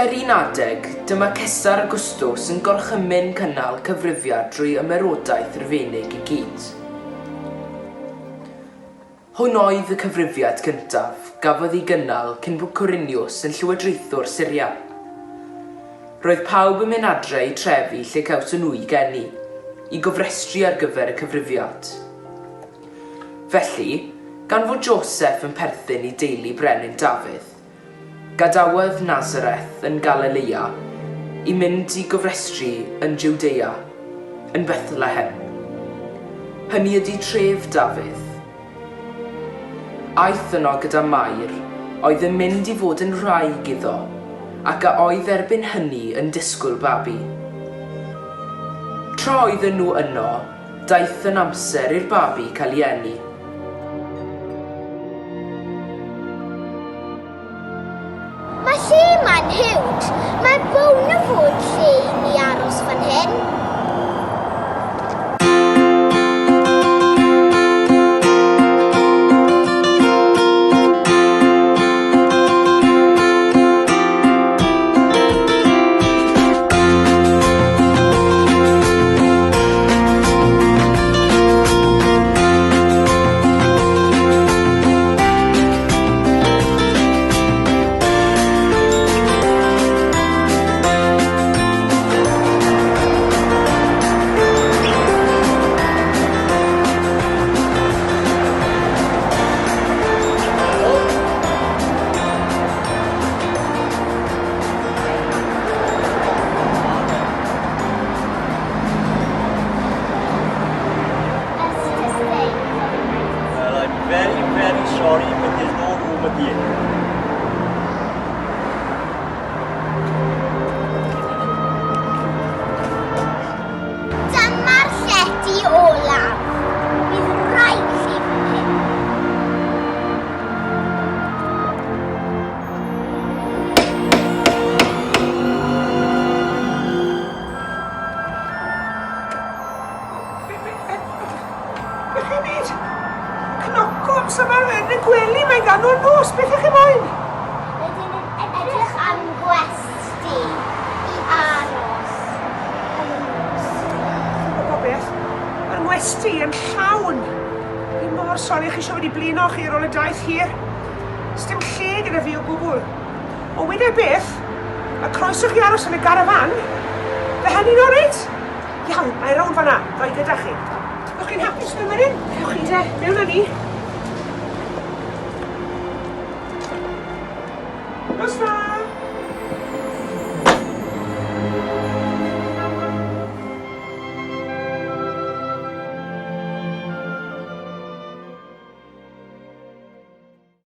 Tua'r un adeg, dyma Cesar Augustus yn gorchymyn cynnal cyfrifiad drwy ymerodaeth Rufeinig i gyd. Hwn oedd y cyfrifiad cyntaf gafodd ei gynnal cyn bod Cwrinius yn llywodraethwr Syria. Roedd pawb yn mynd adre i'w trefi lle cawson nhw'u geni, i gofrestru ar gyfer y cyfrifiad. Felly, gan fod Joseff yn perthyn i deulu Brenin Dafydd, gadawodd Nasareth yn Galilea i mynd i gofrestru yn Jwdea, yn Bethlehem. Hynny ydy tref Dafydd. Aeth yno gyda Mair, oedd yn mynd i fod yn wraig iddo, ac a oedd erbyn hynny yn disgwyl babi. Tra oedden nhw yno, Daeth yn amser i'r babi cael ei eni. Mae lle 'ma'n huge. Mae bown o fod lle i ni aros fan hyn. Well, I'm very, very sorry, but there's no room at the inn. Dyma'r llety olaf. Bydd rhaid lle fan hyn. Beth chi'n neud? Cnoco amser fel yn y gwely, mae'n ganol nos, beth ych chi moyn? Rydyn yn edrych am gwesty i aros am y nos. Chi'n gwybod beth? Mae'r ngwesty yn llawn. Fi mor sori, chi eisiau wedi blino chi ar ôl y daith hir. Sdim lle gyda fi o gwbl. Ond weda i beth, mae croeso chi aros yn y garafan. Fe hynny'n oreit? Iawn, mae rownd fan'na, ddoi gyda chi. Ydych chi'n hapus mewn fan hyn? Ewch chi de, mewn â ni. Nos da!